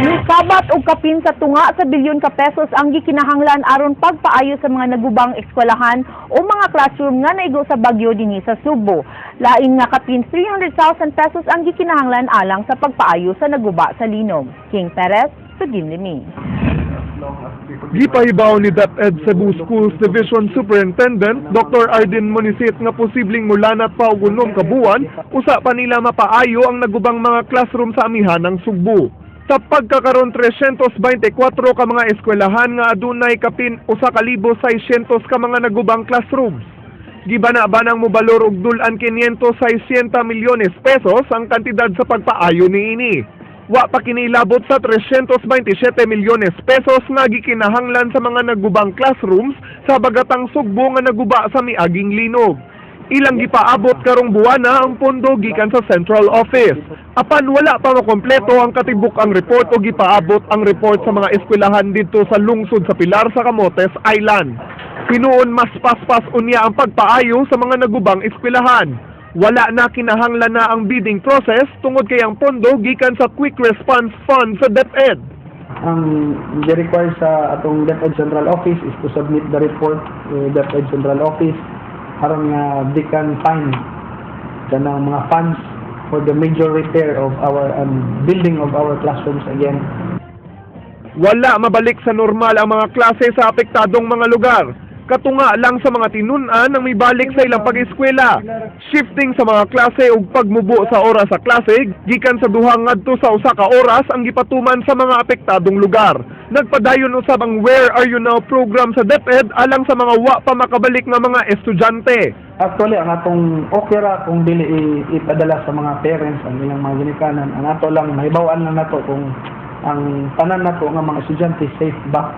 Misabat og kapin sa tunga sa bilyon ka pesos ang gikinahanglan aron pagpaayo sa mga nagubang eskwelahan o mga classroom nga naigo sa bagyo dinhi sa Sugbo. Lain nga kapin 300,000 pesos ang gikinahanglan alang sa pagpaayo sa naguba sa linog. King Perez, Suginlimi. Gipahibaw ni DepEd Cebu Schools Division Superintendent Dr. Ardin Monisit nga posibleng mulanat pa og 6 ka buwan usa pa nila mapaayo ang nagubang mga classroom sa amihan ng Sugbo. Sa pagkakaron, 324 ka mga eskwelahan nga adunay kapin 1,600 ka mga nagubang classrooms. Gibana-banang mobalor og dul-an 560 milyones pesos ang kantidad sa pagpaayo niini. Wa pa kini labot sa 327 milyones pesos nga gikinahanglan sa mga nagubang classrooms sa Bagatang Sugbo nga naguba sa miaging linog. Ilang gipaabot karong buwana ang pondo gikan sa central office. Apan wala pa makompleto ang katibuk-ang report o gipaabot ang report sa mga eskwelahan didto sa lungsod sa Pilar sa Camotes Island. Hinuon mas paspas unya ang pagpaayo sa mga nagubang eskwelahan. Wala na kinahanglan na ang bidding process tungod kay ang pondo gikan sa Quick Response Fund sa DepEd. Ang gi-require sa atong DepEd Central Office is to submit the report to DepEd Central Office aron nga they can find kanang mga funds for the major repair of our building of our classrooms again. Wala mabalik sa normal ang mga klase sa apektadong mga lugar. Katunga lang sa mga tinun-an ang mibalik sa ilang pag-eskwela. Shifting sa mga klase ug pagmubo sa oras sa klase gikan sa 2 ngadto sa 1 ka oras ang gipatuman sa mga apektadong lugar. Nagpadayon usab ang Where Are You Now program sa DepEd alang sa mga wa pa makabalik nga mga estudyante. Actually, ang atong okay ra kung dili ipadala sa mga parents ang ilang mga ginikanan. Ang ato lang mahibaw-an lang nato kung ang tanan nato nga mga estudyante safe ba.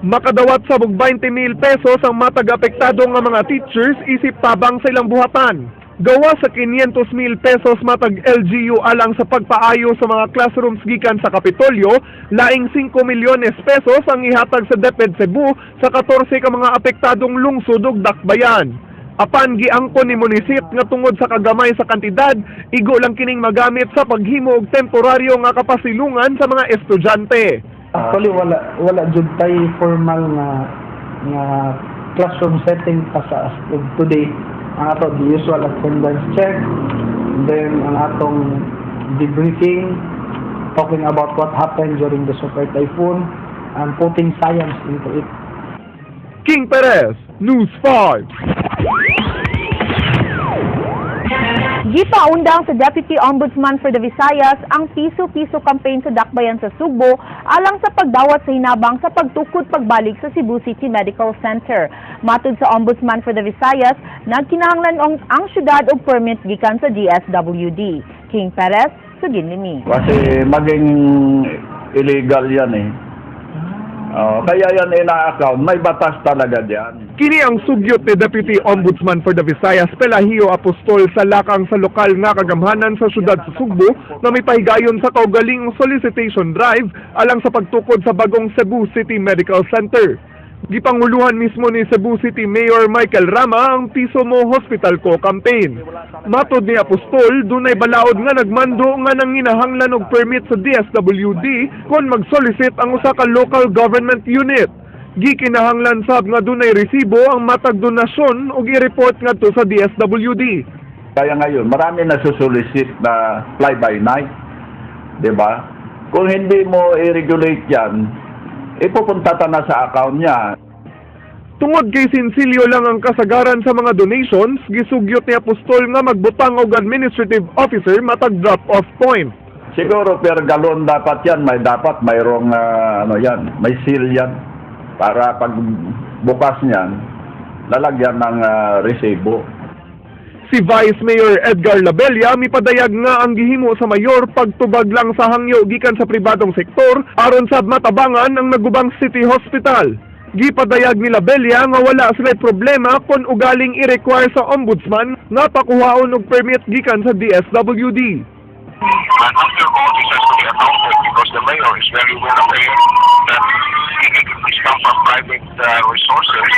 Makadawat sa og 20 mil pesos ang matag apektado nga mga teachers isip tabang sa ilang buhatan. Gawa sa 500 mil pesos matag LGU alang sa pagpaayo sa mga classrooms gikan sa Kapitolyo, laing 5 milyones pesos ang ihatag sa DepEd Cebu sa 14 ka mga apektadong lungsod ug dakbayan. Apan giangkon ni Monisit nga tungod sa kagamay sa kantidad, igo lang kining magamit sa paghimo og temporaryo nga kapasilungan sa mga estudyante. Actually, wala jud tay formal nga classroom setting pa sa as of today. Ang ato the usual attendance check, then ang atong debriefing, talking about what happened during the super typhoon and putting science into it. King Perez, News 5. Gipaundang sa Deputy Ombudsman for the Visayas ang Piso-Piso campaign sa Dakbayan sa Sugbo alang sa pagdawat sa hinabang sa pagtukod pagbalik sa Cebu City Medical Center. Matud sa Ombudsman for the Visayas, nagkinahanglan ang syudad og permit gikan sa DSWD. King Perez, Suginlimi. Kasi maging illegal yan eh. Oh, kaya yan ina-account, may batas talaga diyan. Kini ang sugyot ni Deputy Ombudsman for the Visayas Pelagio Apostol sa lakang sa lokal nga kagamhanan sa syudad sa Sugbo na may pahigayon sa kaugalingong solicitation drive alang sa pagtukod sa bagong Cebu City Medical Center. Gipanguluhan mismo ni Cebu City Mayor Michael Rama ang Piso Mo Hospital Ko campaign. Matod ni Apostol, dunay balaod nga nagmando nga nanginahanglan og permit sa DSWD kon mag-solicit ang usa ka local government unit. Gikinahanglan sab nga dunay resibo ang matag donasyon ug i-report ngadto sa DSWD. Kaya ngayon, marami na susolicit na fly by night. 'Di ba? Kung hindi mo i-regulate yan, ipupunta ta na sa account niya. Tungod kay sinsilyo lang ang kasagaran sa mga donations, gisugyot ni Apostol nga magbutang og administrative officer matag drop-off point. Siguro per galon dapat yan, may dapat mayroong ano yan, may seal yan para pag bukas niyan, lalagyan ng resibo. Si Vice Mayor Edgar Labella mipadayag nga ang gihimo sa mayor pagtubag lang sa hangyo gikan sa pribadong sektor aron sab matabangan ang nagubang City Hospital. Gipadayag ni Labella nga wala sila problema kon ugaling i-require sa ombudsman nga pakuhaon og permit gikan sa DSWD. And after all, this has to be accounted because the mayor is very well aware that even if this come from private resources,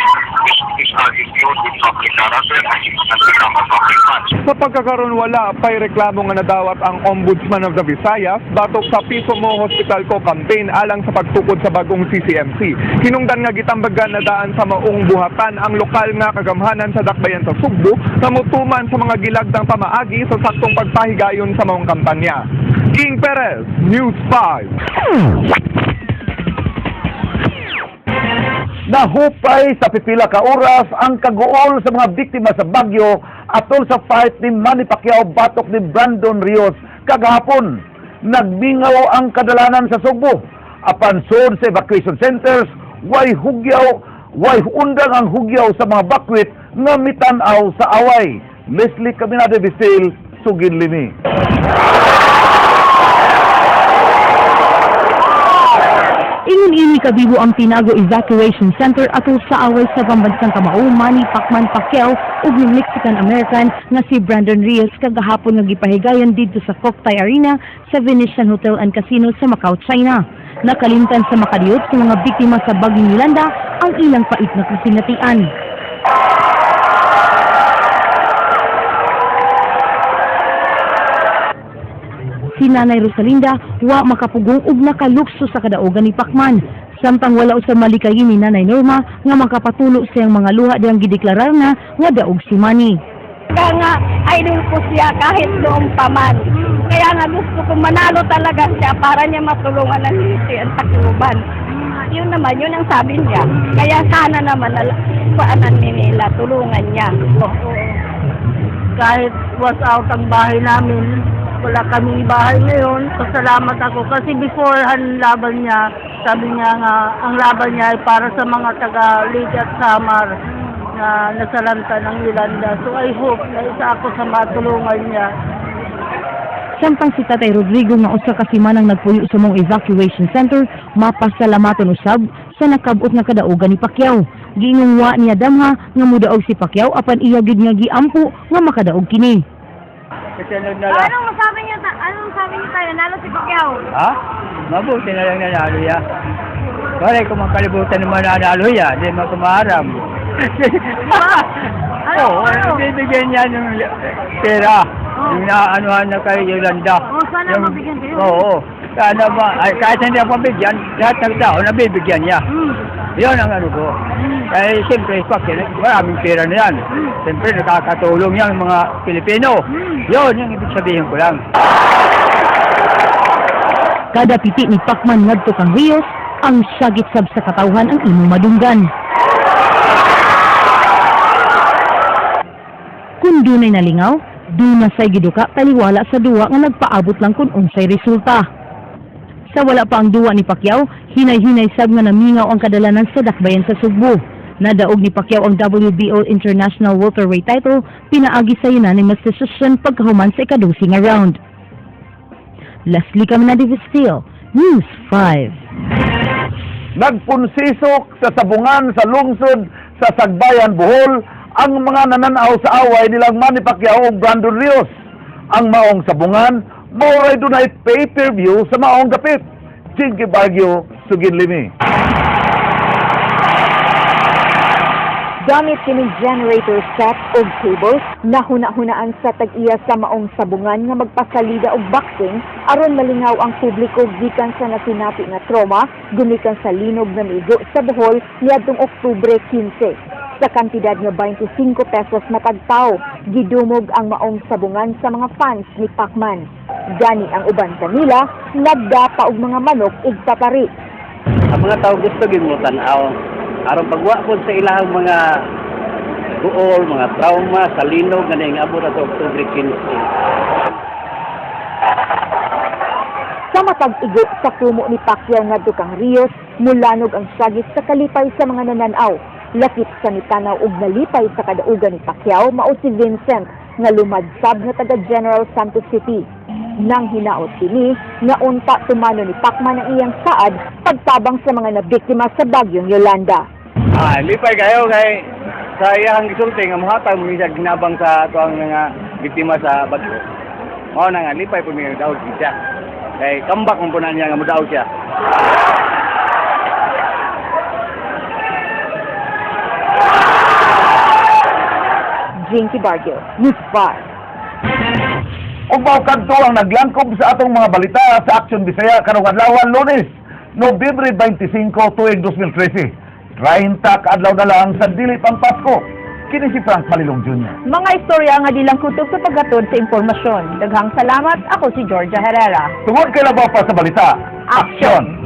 these are imbued with public character and become a public funds. Sa pagkakaron, wala pa'y reklamo nga nadawat ang Ombudsman of the Visayas batok sa Piso Mo Hospital Ko campaign alang sa pagtukod sa bagong CCMC. Hinungdan nga gitambagan na daan sa maong buhatan ang lokal nga kagamhanan sa Dakbayan sa Sugbo nga mutuman sa mga gilagdang pamaagi sa saktong pagpahigayon sa maong kampanya. King Perez, News 5. Nahupay sa pipila ka oras ang kaguol sa mga biktima sa bagyo atol sa fight ni Manny Pacquiao batok ni Brandon Rios kagahapon. Nagmingaw ang kadalanan sa Sugbo. Apan sud sa evacuation centers, way hugyaw, way undang ang hugyaw sa mga bakwit nga mitan-aw sa away. Leslie Caminade Bisil, Sugin Limi. Ingon ini kabibo ang Tinago Evacuation Center atol sa away sa pambansang kamao Manny Pacman Pacquiao ug yung Mexican-American nga si Brandon Rios kagahapon nga gipahigayon didto sa Cocktail Arena sa Venetian Hotel and Casino sa Macau, China. Nakalimtan sa makadiyot sa mga biktima sa Bagyong Yolanda ang ilang pait na kasinatian. Si Nanay Rosalinda wa makapugong og nakalukso sa kadaugan ni Pacman. Samtang wala usab malikayin ni Nanay Norma nga makapatulo sa iyang mga luha diyang gideklarar na nga daog si Manny. Kaya nga, idol ko siya kahit noong pa man. Kaya nga gusto ko manalo talaga siya para niya matulungan ang Leyte at Tacloban. Yun naman, yun ang sabi niya. Kaya sana naman, paanan ni nila, tulungan niya. Kahit was out ang bahay namin, wala kaming bahay ngayon. Pasalamat ako kasi before ang laban niya, sabi niya nga, ang laban niya ay para sa mga taga Leyte at Samar na nasalanta ng Yolanda. So I hope na isa ako sa matulungan niya. Samtang si Tatay Rodrigo nga usa ka simanang nagpuyo sa mong evacuation center, mapasalamaton usab sa nakabot nga kadaugan ni Pacquiao. Giingong wa niya damha nga mudaog si Pacquiao apan iya gyud nga giampo nga makadaog kini. Anong masabi niyo, anong sabi niyo tayo? Nalo si Pacquiao. Ha? Mabuti na lang nanalo ya. Wala kung ang kalibutan naman nanalo ya, di mo kumaram. Ano? Oo, Ano? bibigyan niya ng pera. Yung naanuhan na kay Yolanda. Oh, sana mabigyan kayo. Oo. Sana ba, ay, kahit hindi ako mabigyan, lahat ng tao nabibigyan niya. Yun ang ano ko. Kaya siyempre, pag maraming pera na yan. Siyempre, nakakatulong yan mga Pilipino. Yun, yung ibig sabihin ko lang. Kada piti ni Pacman ngadto kang Rios, ang sagit sab sa katawhan ang imong madunggan. Kung dunay nalingaw, duna say giduka taliwala sa duwa nga nagpaabot lang kung unsay resulta. Sa wala pa ang duwa ni Pacquiao, hinay-hinay sab nga namingaw ang kadalanan sa dakbayan sa Sugbo. Nadaog ni Pacquiao ang WBO International Welterweight title, pinaagi sa unanimous decision pagkahuman sa ikadusi nga round. Leslie Caminade Vestil, News 5. Nagpunsisok sa sabungan sa lungsod sa Sagbayan, Bohol ang mga nananaw sa away nilang Manny Pacquiao ug Brandon Rios. Ang maong sabungan, mao ray dunay pay-per-view sa maong gapit. Chinky Baguio, Sugin Limi. Gamit kining generator set og cable, nahuna-hunaan sa tag-iya sa maong sabungan nga magpasalida og boxing aron malingaw ang publiko gikan sa nasinapi nga trauma gumikan sa linog nga migo sa Bohol niadtong Oktubre 15. Sa kantidad nga 25 pesos matag tawo, gidumog ang maong sabungan sa mga fans ni Pacman. Gani ang uban kanila, nagdapa og mga manok ug papari. Ang mga tao gusto gyud mo tan-aw aron pagwa pod sa ilahang mga guol, mga trauma sa linog nga naingabot ato Oktubre 15. Sa matag igo sa kumo ni Pacquiao ngadto kang Rios, mulanog ang sagit sa kalipay sa mga nananaw. Lakip sa mitanaw og nalipay sa kadaugan ni Pacquiao mao si Vincent nga lumadsab nga taga General Santos City. Nang hinaot kini nga unta tumano ni Pacman ang iyang saad pagtabang sa mga nabiktima sa bagyong Yolanda. Ah, lipay kayo kay sa iyang gisulti nga mohatag mo siya ginabang sa ato ang mga biktima sa bagyo. Mao na nga lipay pud mi nga daog siya. Kay comeback man po na niya nga modaog siya. Jinky Barrio, News 5. Ug mao kadto ang naglangkob sa atong mga balita sa Aksyon Bisaya karong adlaw, Lunes, Nobyembre 25, tuig 2013. 30 ka adlaw na lang sa dili pang Pasko. Kini si Frank Malilong Jr. Mga istorya nga di lang kutob sa paghatod sa impormasyon. Daghang salamat. Ako si Georgia Herrera. Tungod kay labaw pa sa balita, Aksyon!